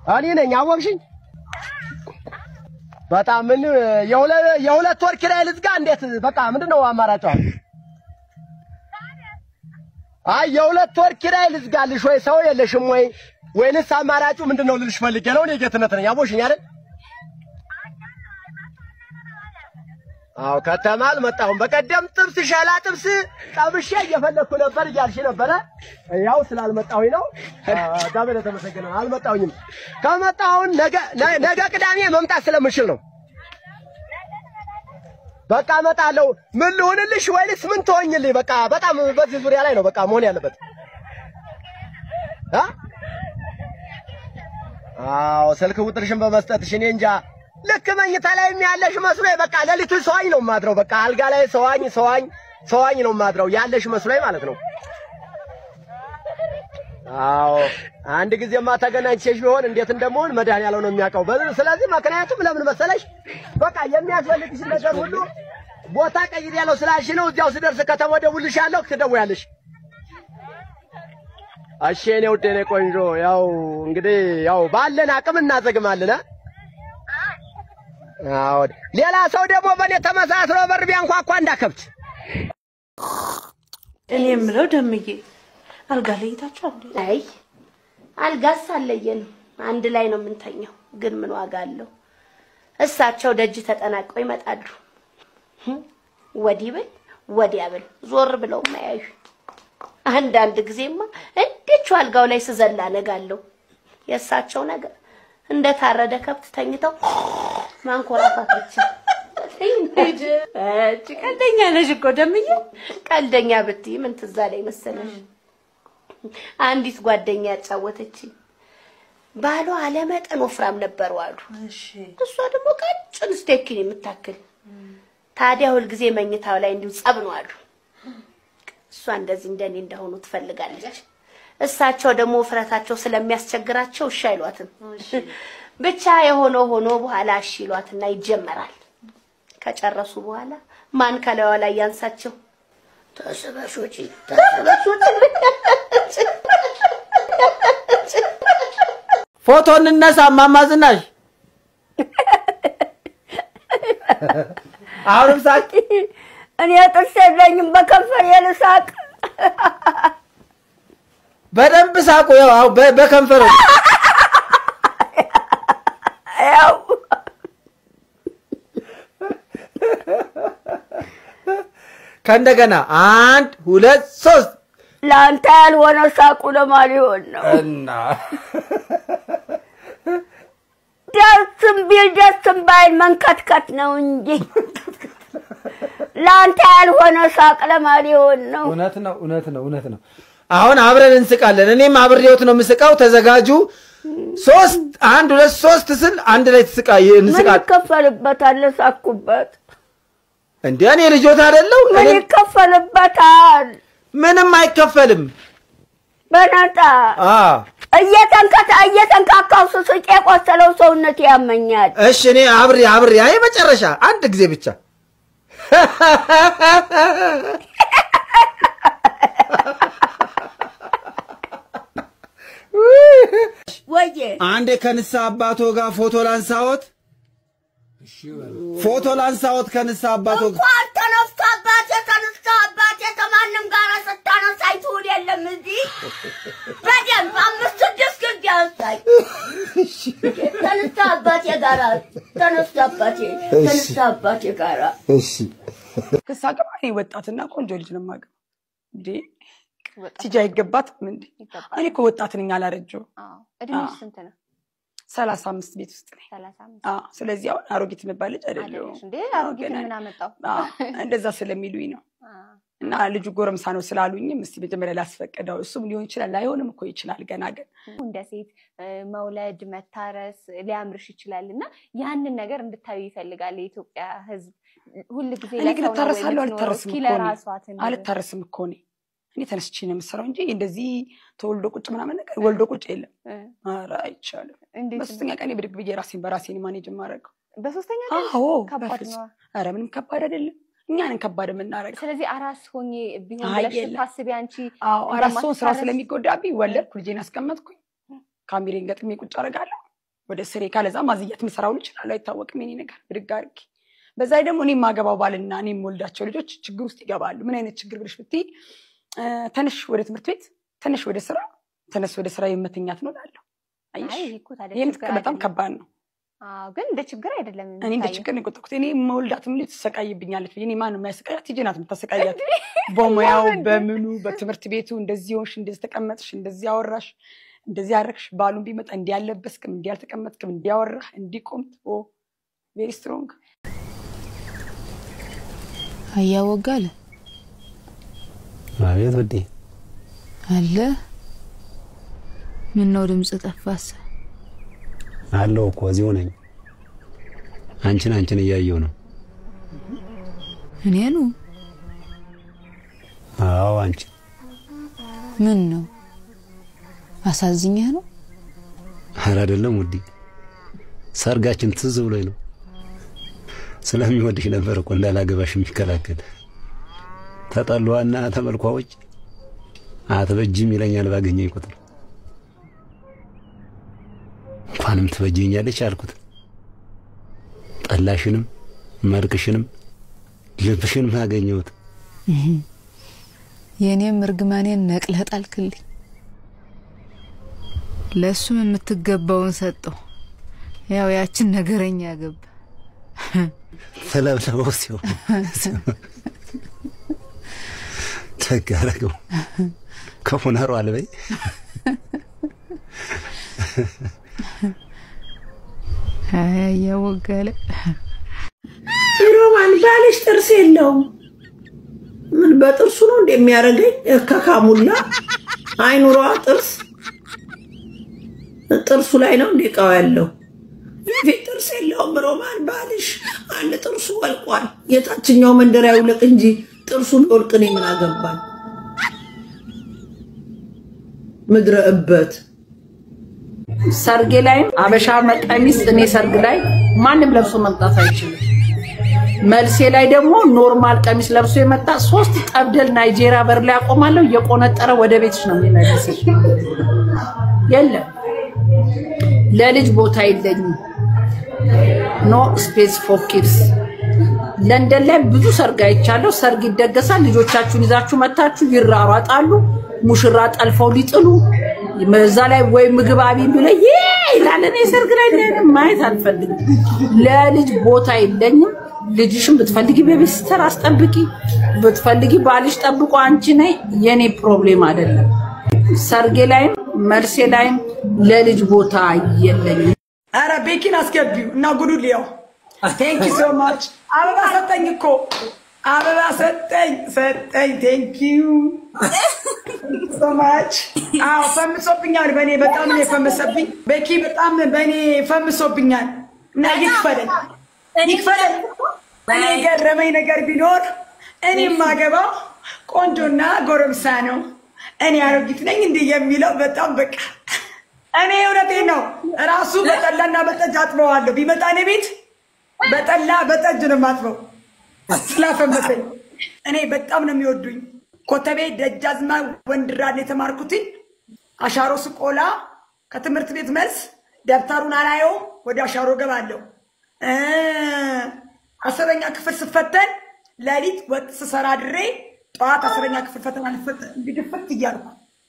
እኔ ነኝ። አወቅሽኝ? በጣም ምን የሁለት ወር ኪራይ ልዝጋ? እንዴት በቃ ምንድን ነው አማራጯ? አይ የሁለት ወር ኪራይ ልዝጋልሽ ወይ ሰው የለሽም ወይ ወይንስ አማራጩ ምንድን ነው ልልሽ ፈልጌ ነው። እኔ ጌትነት ነኝ። አወቅሽኝ አይደል? አዎ ከተማ አልመጣሁም። በቀደም ጥብስ ሸላ ጥብስ ጠብሼ እየፈለግኩ ነበር እያልሽ ነበረ። ያው ስላልመጣሁኝ ነው። እግዚአብሔር የተመሰገነ ነው። አልመጣሁኝም። ከመጣሁን ነገ ቅዳሜ መምጣት ስለምችል ነው። በቃ እመጣለሁ። ምን ልሁንልሽ ወይንስ ምን ትሆኝልኝ? በቃ በጣም በዚህ ዙሪያ ላይ ነው በቃ መሆን ያለበት። አዎ ስልክ ቁጥርሽን በመስጠትሽ እኔ እንጃ ልክ መኝታ ላይ ያለሽ መስሎኝ በቃ ሌሊቱን ሰዋኝ ነው የማድረው። በቃ አልጋ ላይ ሰዋኝ ሰዋኝ ሰዋኝ ነው የማድረው ያለሽ መስሎኝ ማለት ነው። አዎ አንድ ጊዜማ ተገናኝቼሽ ቢሆን እንዴት እንደምሆን መድኃኒዓለም ነው የሚያውቀው። ስለዚህ ምክንያቱም ለምን መሰለሽ በቃ የሚያስፈልግሽ ነገር ሁሉ ቦታ ቀይሬያለሁ ስላልሽ ነው። እዚያው ስደርስ ከተማ እደውልልሻለሁ፣ ትደውያለሽ። እሺ የእኔ ውድ የእኔ ቆንጆ፣ ያው እንግዲህ ያው ባለን አቅም እናዘግማለን። አዎ ሌላ ሰው ደግሞ በእኔ ተመሳስሎ በር ቢያንኳኳ እንዳከብት። እኔ የምለው ደምዬ አልጋ ለይታችኋል? አይ አልጋስ አለየንም፣ አንድ ላይ ነው የምንተኛው። ግን ምን ዋጋ አለው? እሳቸው ደጅ ተጠናቀው ይመጣሉ። ወዲህ ብል ወዲያ ብል ዞር ብለው ማያዩ። አንዳንድ ጊዜማ እንዴቹ አልጋው ላይ ስዘላ ነጋለሁ። የእሳቸው ነገር እንደ ታረደ ከብት ተኝተው ማንኮራፋት ብቻ። እቺ ቀልደኛ ነሽ እኮ ደምዬ። ቀልደኛ ብትይ ምን ትዝ አለኝ መሰለሽ? አንዲት ጓደኛ ያጫወተችኝ ባሏ አለመጠን ወፍራም ነበሩ አሉ። እሷ ደግሞ ቀጭን ስቴኪን የምታክል። ታዲያ ሁልጊዜ መኝታው ላይ እንዲሁ ጸብ ነው አሉ። እሷ እንደዚህ እንደኔ እንደሆኑ ትፈልጋለች። እሳቸው ደግሞ ውፍረታቸው ስለሚያስቸግራቸው እሺ አይሏትም። ብቻ የሆነው ሆኖ በኋላ እሺ ይሏትና ይጀመራል። ከጨረሱ በኋላ ማን ከላይዋ ላይ ያንሳቸው? ተስበሽ ውጪ፣ ተስበሽ ውጪ። ፎቶ እንነሳ እማማ ዝናሽ። አሁንም ሳቅ። እኔ ጥርስ የለኝም፣ በከንፈሬ ልሳቅ። በደንብ ሳቁ። ያው በከንፈሩ ያው ከእንደገና 1 2 3። ለአንተ ያልሆነ ሳቁ ለማን ሊሆን ነው? እና ደስም ቢል ደስም ባይል መንከትከት ነው እንጂ ለአንተ ያልሆነ ሳቅ ለማን ሊሆን ነው? እውነት ነው፣ እውነት ነው፣ እውነት ነው። አሁን አብረን እንስቃለን። እኔም አብሬዎት ነው የምስቃው። ተዘጋጁ። 3 1 2 3 ስል አንድ ላይ እንስቃለን። ምን ይከፈልበታል? ሳኩበት እንዴ እኔ ልጆት አይደለሁ? ምን ይከፈልበታል? ምንም አይከፈልም። በነፃ። እየተንካካው ስስቅ የቆሰለው ሰውነት ያመኛል። እሺ እኔ አብሬ አብሬ አይ መጨረሻ አንድ ጊዜ ብቻ። ወዬ አንዴ ከንስሐ አባቶ ጋር ፎቶ ላንሳዎት። ፎቶ ላንሳዎት ከንስሐ አባቶ ጋር። እንኳን ተነስቶ አባቴ ተነስቶ አባቴ ከማንም ጋር ስታነሳኝ ትውል የለም እዚህ በደንብ 5 6 ጊዜ አንሳኝ። ተነስቶ አባቴ ጋር ተነስቶ አባቴ ተነስቶ አባቴ ጋር። እሺ ከሳቀባ እኔ ወጣትና ቆንጆ ልጅ ነው የማገባው። እንዴ ቲጂ አይገባትም እንዴ? እኔ እኮ ወጣት ነኝ፣ አላረጀሁም። እድሜሽ ስንት ነው? 35 ቤት ውስጥ ነኝ። 35። ስለዚህ አሁን አሮጊት የምባል ልጅ አይደለሁም። እንዴ አሮጊት ምን አመጣው? እንደዛ ስለሚሉኝ ነው። እና ልጁ ጎረምሳ ነው ስላሉኝም እስቲ መጀመሪያ ላስፈቅደው። እሱም ሊሆን ይችላል ላይሆንም እኮ ይችላል። ገና ግን እንደ ሴት መውለድ መታረስ ሊያምርሽ ይችላል እና ያንን ነገር እንድታዩ ይፈልጋል የኢትዮጵያ ሕዝብ። ሁል ጊዜ እኔ ግን እታረሳለሁ አልታረስም እኮ እኔ ለራሷ አልታረስም እኮ እኔ እኔ ተነስቼ ነው የምሰራው እንጂ እንደዚህ ተወልዶ ቁጭ ምናምን ነገር ወልዶ ቁጭ የለም። ኧረ አይቻልም። በሶስተኛ ቀን ብድግ ብዬ ራሴን በራሴን manage የማደርገው። በሶስተኛ ቀን? አዎ ከባድ ነው። ኧረ ምንም ከባድ አይደለም። እኛ ነን ከባድ የምናደርገው። ስለዚህ አራስ ሆኜ ቢሆን ብለሽ ታስቢ አንቺ? አዎ አራስ ስሆን ስራ ስለሚጎዳብኝ ወለድኩ፣ ልጄን አስቀመጥኩኝ፣ ካሜሬን ገጥሜ ቁጭ አደርጋለሁ። ወደ ስሬ። ካለዛ ማዝያት የምሰራውን እችላለሁ፣ አይታወቅም የኔ ነገር ብድግ አድርጌ። በዛ ላይ ደግሞ እኔ የማገባው ባልና እኔ የምወልዳቸው ልጆች ችግር ውስጥ ይገባሉ። ምን አይነት ችግር ብለሽ ብትይ፣ ተነሽ ወደ ትምህርት ቤት፣ ተነሽ ወደ ስራ፣ ተነስ ወደ ስራ የመተኛት ነው እላለሁ። አየሽ፣ አይ ይሄ እኮ ታዲያ ይሄን ችግር በጣም አይደለም። ከባድ ነው። አዎ፣ ግን እንደ ችግር አይደለም እኔ እንደ የሚታየው። ችግር ነው የቆጠርኩት። እኔ መወልዳትም ልጅ ትሰቃይብኛለች ብዬ፣ እኔ ማን ነው የሚያሰቃያት? ልጄ ናት የምታሰቃያት። በሙያው በምኑ በትምህርት ቤቱ እንደዚህ ሆንሽ፣ እንደዚህ ተቀመጥሽ፣ እንደዚህ አወራሽ፣ እንደዚህ አደረግሽ፣ ባሉን ቢመጣ እንዲህ አልለበስክም፣ እንዲህ አልተቀመጥክም፣ እንዲህ አወራህ፣ እንዲህ ቆምክ። Oh, very strong። አያወጋለ። አቤት ውዴ። አለ። ምን ነው ድምጽ ጠፋስ? አለው እኮ፣ እዚሁ ነኝ። አንቺን እያየሁ ነው። እኔኑ? አዎ፣ አንቺን። ምን ነው አሳዝኘህ ነው? ኧረ አይደለም ውዴ፣ ሰርጋችን ትዝ ብሎኝ ነው። ስለሚወድሽ ነበር እኮ እንዳላገባሽ የሚከላከል። ተጠሏና ተመልኳ ውጭ አትበጅም ይለኛል ባገኘኝ ቁጥር። እንኳንም ትበጅኛለች አልኩት። ጠላሽንም መልክሽንም ልብሽንም አገኘሁት። የእኔም እርግማኔን ነቅለህ ጣልክልኝ። ለእሱም የምትገባውን ሰጠው። ያው ያችን ነገረኛ ገባ። ተለብለበው ሲሆን ደግ አደረገው። ከፉነሩ አልበይ። አይ እያወጋለ። ሮማን፣ ባልሽ ጥርስ የለውም። ምን በጥርሱ ነው እንደሚያደርገኝ? ከካሙላ አይኑሯ ጥርስ፣ ጥርሱ ላይ ነው እንደ እቃው ያለው። የፊት ጥርስ የለውም ሮማን። ባልሽ አንድ ጥርሱ ወልቋል። የታችኛው መንደር ያውልቅ እንጂ ጥርሱ ቢወልቅ እኔ ምን አገባኝ? ምድረ እበት። ሰርጌ ላይም አበሻ ቀሚስ እኔ ሰርግ ላይ ማንም ለብሶ መምጣት አይችልም። መልሴ ላይ ደግሞ normal ቀሚስ ለብሶ የመጣ ሶስት ጠብደል ናይጄሪያ በር ላይ አቆማለሁ። እየቆነጠረ ወደ ቤትሽ ነው የሚመልስሽ። የለም፣ ለልጅ ቦታ የለኝም። No space for kids። ለንደን ላይ ብዙ ሰርግ አይቻለሁ። ሰርግ ይደገሳል። ልጆቻችሁን ይዛችሁ መታችሁ ይራሯጣሉ። ሙሽራ ጠልፈው ሊጥሉ እዛ ላይ ወይ ምግብ አቢ ብለ ይላል። እኔ ሰርግ ላይ እንደዚህ ማየት አልፈልግም። ለልጅ ቦታ የለኝም። ልጅሽን ብትፈልጊ babysitter አስጠብቂ፣ ብትፈልጊ ባልሽ ጠብቆ አንቺ ነይ። የኔ problem አይደለም። ሰርጌ ላይም መልሴ ላይም ለልጅ ቦታ የለኝም። ኧረ ቤኪን አስገቢው እና ጉዱ ሊያው። Thank you so much። አበባ ሰጠኝ እኮ፣ አበባ ሰጠኝ ሰጠኝ። Thank you so much። አዎ፣ ፈምሶብኛል። በእኔ በጣም ነው የፈመሰብኝ። ቤኪ በጣም በእኔ ፈምሶብኛል እና ይክፈለኝ ይክፈለኝ። እኔ የገረመኝ ነገር ቢኖር እኔ የማገባው ቆንጆና ጎረምሳ ነው፣ እኔ አሮጊት ነኝ እንዲህ የሚለው በጣም በቃ እኔ እውነቴን ነው። ራሱ በጠላና በጠጅ አጥበዋለሁ። ቢመጣ እኔ ቤት በጠላ በጠጅ ነው የማጥበው ስላፈመሰኝ። እኔ በጣም ነው የሚወዱኝ። ኮተቤ ደጃዝማች ወንድራን የተማርኩትኝ፣ አሻሮ ስቆላ ከትምህርት ቤት መልስ ደብተሩን አላየውም፣ ወደ አሻሮ ገባለሁ። 10ኛ ክፍል ስፈተን ሌሊት ወጥ ስሰራ ድሬ ጠዋት 10ኛ ክፍል ፈተና ልፈተን እንዲህ ድፍት እያልኩ፣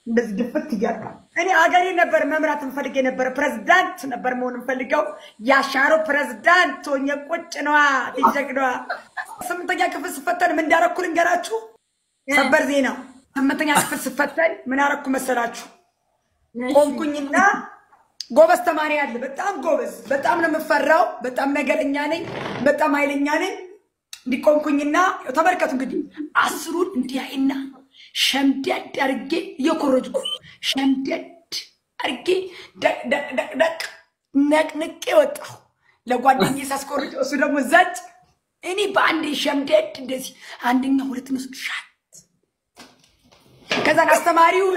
እንደዚህ ድፍት እያልኩ። እኔ አገሬ ነበር መምራት እንፈልግ የነበረ፣ ፕሬዝዳንት ነበር መሆን እንፈልገው። የአሻሮ ፕሬዝዳንት ሆኜ ቁጭ ነዋ፣ ትጀቅ ነዋ። 8ኛ ክፍል ስፈተን ምን እንዳረኩ ልንገራችሁ። ሰበር ዜና። 8ኛ ክፍል ስፈተን ምን አረኩ መሰላችሁ? ቆምኩኝና ጎበዝ ተማሪ አለ፣ በጣም ጎበዝ፣ በጣም ነው የምፈራው፣ በጣም ነገረኛ ነኝ፣ በጣም ኃይለኛ ነኝ። እንዲቆምኩኝና ተመልከቱ እንግዲህ 10ሩን እንዲያይና ሸምደድ አድርጌ እየኮረጅኩ ሸምደድ አድርጌ ደቅ ደቅ ደቅ ደቅ ነቅንቄ ወጣሁ። ለጓደኛዬ ሳስኮርጅ እሱ ደግሞ ዘጭ። እኔ በአንዴ ሸምደድ እንደዚህ አንደኛ ሁለተኛ ሶስት ሻት። ከዛን አስተማሪው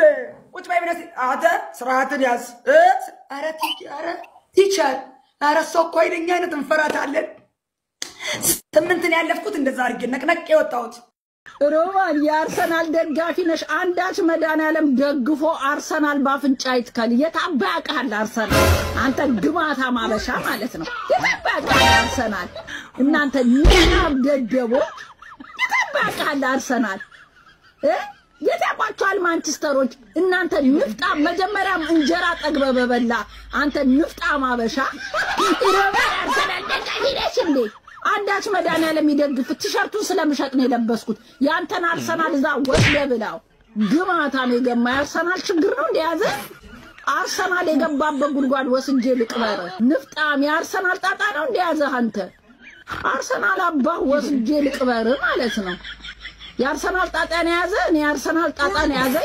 ቁጭ በይ ብለህ አንተ ስርዓትን ያዝ። ኧረ teacher፣ ኧረ እሷ እኮ ኃይለኛ አይነት እንፈራታለን። 8ን ያለፍኩት እንደዛ አድርጌ ነቅነቅ የወጣሁት። ሮማን የአርሰናል ደጋፊ ነሽ። አንዳች መድኃኒዓለም ደግፎ አርሰናል ባፍንጫ ይትከል። የታባ ያውቅሃል አርሰናል። አንተ ግማታ ማበሻ ማለት ነው። የታባ ያውቅሃል አርሰናል። እናንተ ንቃብ ደደቦች የታባ ያውቅሃል አርሰናል። የት ያውቋቸዋል ማንቸስተሮች? እናንተ ንፍጣም፣ መጀመሪያም እንጀራ ጠግበ በበላ አንተ ንፍጣም አበሻ። ሮማን አርሰናል ደጋፊ ነሽ እንዴ? አንዳች መድኃኒዓለም ይደግፍ። ቲሸርቱን ስለምሸጥ ነው የለበስኩት። ያንተን አርሰናል እዛ ወስደህ ብላው። ግማታም የገማ የአርሰናል ችግር ነው እንደያዘ አርሰናል የገባበት ጉድጓድ ወስጄ ልቅበር። ንፍጣም የአርሰናል ጣጣ ነው እንደያዘ አንተ። አርሰናል አባህ ወስጄ ልቅበር ማለት ነው። የአርሰናል ጣጣን የያዘ እኔ የአርሰናል ጣጣን የያዘ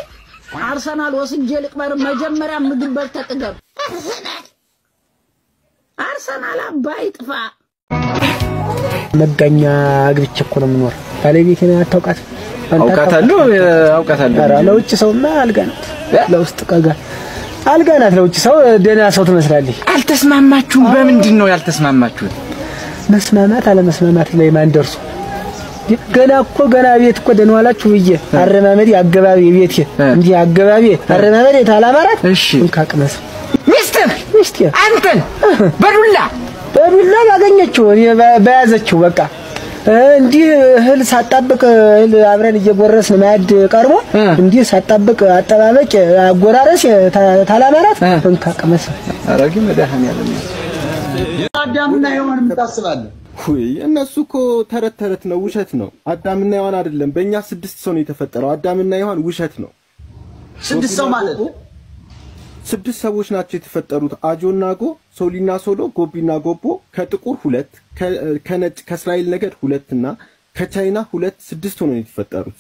አርሰናል ወስጄ ልቅበር። መጀመሪያ ምግብ በልተህ ጥገብ። አርሰናል አባህ ይጥፋ። መጋኛ አግብቼ እኮ ነው የምኖር። ባለቤቴን አታውቃትም? አውቃታለሁ አውቃታለሁ። ኧረ ለውጭ ሰውማ አልጋ ናት፣ ለውስጥ ቀጋ አልጋ ናት። ለውጭ ሰው ደህና ሰው ትመስላለች። አልተስማማችሁም? በምንድን ነው ያልተስማማችሁት? መስማማት አለመስማማት ላይ ማን ደርሶ? ገና እኮ ገና ቤት እኮ ደህና ዋላችሁ ብዬ አረማመዴ አገባቢ ቤቴ እንዲህ አገባቢ አረማመዴ ታላማራት። እሺ እንካ ቅመስ። ሚስትህ ሚስቴ አንተን በዱላ በዱላ ባገኘችው እኔ በያዘችው በቃ እንዲህ እህል ሳጣብቅ እህል አብረን እየጎረስን ማዕድ ቀርቦ እንዲህ ሳጣብቅ አጠባበቅ አጎራረስ ታላማራት እንካ ቅመስ። አረጊ መድኃኒዓለም አዳምና ሔዋን የምታስባለህ? ውይ እነሱ እኮ ተረት ተረት ነው፣ ውሸት ነው። አዳምና ሔዋን አይደለም፣ በእኛ 6 ሰው ነው የተፈጠረው። አዳምና ሔዋን ውሸት ነው። 6 ሰው ማለት 6 ሰዎች ናቸው የተፈጠሩት። አጆና ጎ፣ ሶሊና ሶሎ፣ ጎቢና ጎቦ፣ ከጥቁር 2፣ ከነጭ ከእስራኤል ነገድ 2 እና ከቻይና 2፣ 6 ሆነው ነው የተፈጠሩት።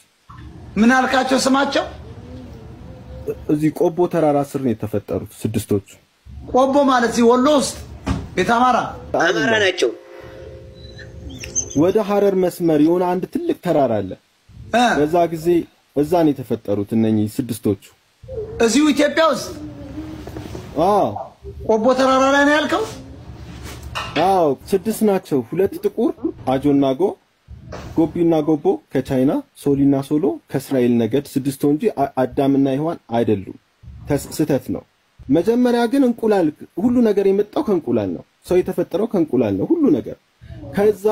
ምን አልካቸው ስማቸው? እዚህ ቆቦ ተራራ ስር ነው የተፈጠሩት 6ቶቹ። ቆቦ ማለት እዚህ ወሎ ውስጥ ቤተ አማራ አማራ ናቸው። ወደ ሐረር መስመር የሆነ አንድ ትልቅ ተራራ አለ። በዛ ጊዜ እዛ ነው የተፈጠሩት እነኚህ 6ቶቹ። እዚሁ ኢትዮጵያ ውስጥ? አዎ። ቆቦ ተራራ ላይ ነው ያልከው? አዎ 6 ናቸው። 2 ጥቁር አጆና ጎ፣ ጎቢና ጎቦ ከቻይና፣ ሶሊና ሶሎ ከእስራኤል ነገድ 6 እንጂ አዳምና ሔዋን አይደሉም። ስህተት ነው። መጀመሪያ ግን እንቁላል፣ ሁሉ ነገር የመጣው ከእንቁላል ነው። ሰው የተፈጠረው ከእንቁላል ነው ሁሉ ነገር። ከዛ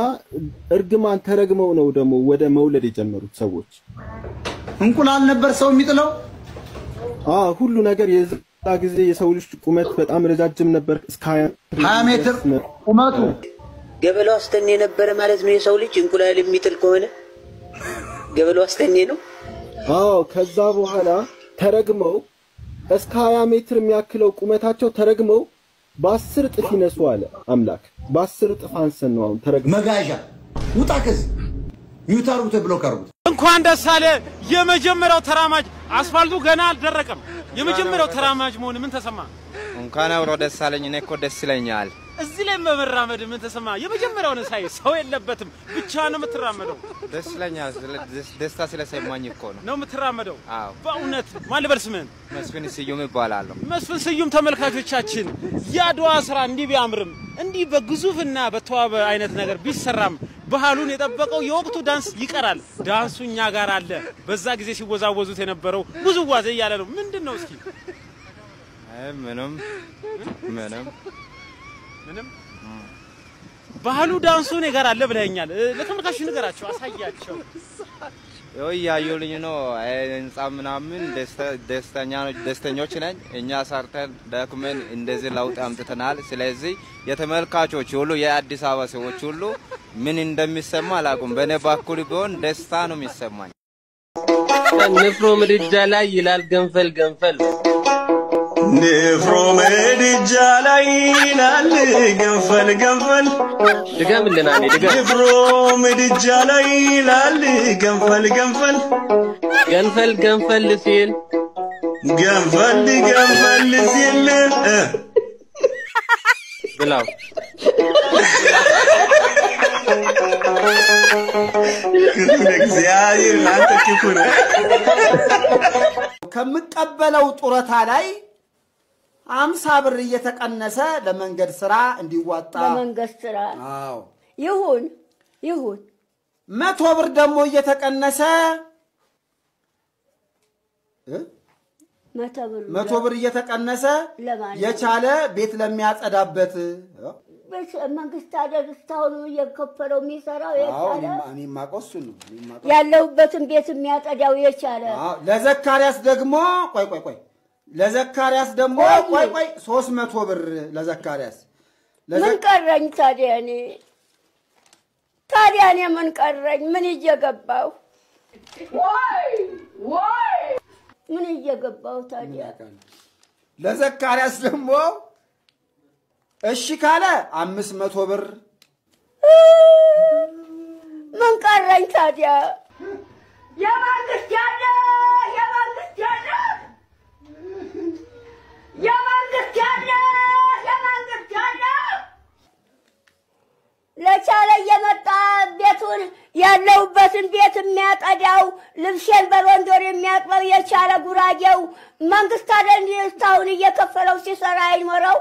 እርግማን ተረግመው ነው ደግሞ ወደ መውለድ የጀመሩት ሰዎች። እንቁላል ነበር ሰው የሚጥለው? አዎ ሁሉ ነገር የዛ ጊዜ የሰው ልጅ ቁመት በጣም ረጃጅም ነበር፣ እስከ 20 ሜትር ቁመቱ። ገበላው አስተኔ ነበረ ማለት ነው። የሰው ልጅ እንቁላል የሚጥል ከሆነ ገበላው አስተኔ ነው። አዎ ከዛ በኋላ ተረግመው እስከ 20 ሜትር የሚያክለው ቁመታቸው ተረግመው በ10 እጥፍ ይነሱ አለ አምላክ። በ10 እጥፍ አንሰን ነው አሁን ተረግመው። መጋዣ ውጣ ከዚህ mute አድርጉት፣ block አድርጉት። እንኳን ደስ አለ። የመጀመሪያው ተራማጅ፣ አስፋልቱ ገና አልደረቀም። የመጀመሪያው ተራማጅ መሆን ምን ተሰማ? እንኳን አብሮ ደስ አለኝ። እኔ እኮ ደስ ይለኛል። እዚህ ላይ መራመድ ምን ተሰማ? የመጀመሪያውን ሳይ ሰው የለበትም፣ ብቻ ነው የምትራመደው። ደስ ይለኛል። ደስታ ስለሰማኝ እኮ ነው የምትራመደው። አዎ በእውነት ማን ልበል ስምህን? መስፍን ስዩም እባላለሁ። መስፍን ስዩም። ተመልካቾቻችን የአድዋ ስራ እንዲህ ቢያምርም እንዲህ በግዙፍና በተዋበ አይነት ነገር ቢሰራም ባህሉን የጠበቀው የወቅቱ ዳንስ ይቀራል። ዳንሱ እኛ ጋር አለ። በዛ ጊዜ ሲወዛወዙት የነበረው ውዝዋዜ እያለ ነው። ምንድነው እስኪ? ምንም ምንም ምንም ባህሉ ዳንሱ እኔ ጋር አለ ብለኸኛል። ለተመልካቾች ንገራቸው፣ አሳያቸው። ይኸው እያዩልኝ ነው። ህንጻ ምናምን ደስተኞች ነን። እኛ ሰርተን ደክመን እንደዚህ ለውጥ አምጥተናል። ስለዚህ የተመልካቾች ሁሉ የአዲስ አበባ ሰዎች ሁሉ ምን እንደሚሰማ አላውቅም። በእኔ በኩል ቢሆን ደስታ ነው የሚሰማኝ። ንፍሮ ምድጃ ላይ ይላል ገንፈል ገንፈል። ንፍሮ ምድጃ ላይ ይላል ገንፈል ገንፈል። ድገምልን አንዴ ድገም። ንፍሮ ምድጃ ላይ ይላል ገንፈል ገንፈል። ገንፈል ገንፈል ሲል ገንፈል ገንፈል ሲል ብላው። እግዚአብሔር አንተ ክፉ ነህ። ከምቀበለው ጡረታ ላይ 50 ብር እየተቀነሰ ለመንገድ ስራ እንዲዋጣ። ለመንገድ ስራ። አዎ ይሁን ይሁን። 100 ብር ደግሞ እየተቀነሰ 100 ብር 100 ብር እየተቀነሰ ለማን ነው? የቻለ ቤት ለሚያጸዳበት። መንግስት አይደል እስካሁን እየከፈለው የሚሰራው? አዎ። የቻለ እኔ የማውቀው እሱን ነው። እኔ የማውቀው ያለሁበትን ቤት የሚያጸዳው የቻለ። አዎ፣ ለዘካርያስ ደግሞ ቆይ ቆይ ቆይ ለዘካርያስ ደግሞ ቆይ ቆይ 300 ብር ለዘካርያስ። ምን ቀረኝ ታዲያ? እኔ ታዲያ እኔ ምን ቀረኝ? ምን ይዤ ገባሁ? ምን ይዤ ገባሁ ታዲያ? ለዘካርያስ ደግሞ እሺ ካለ 500 ብር። ምን ቀረኝ ታዲያ? የመንግስት ያለ፣ የመንግስት ያለ፣ የመንግስት ያለ፣ የመንግስት ያለ። ለቻለ እየመጣ ቤቱን ያለሁበትን ቤት የሚያጠዳው፣ ልብሴን በሎንዶር የሚያጥበው የቻለ ጉራጌው መንግስት አይደል እስካሁን እየከፈለው ሲሰራ አይኖረው?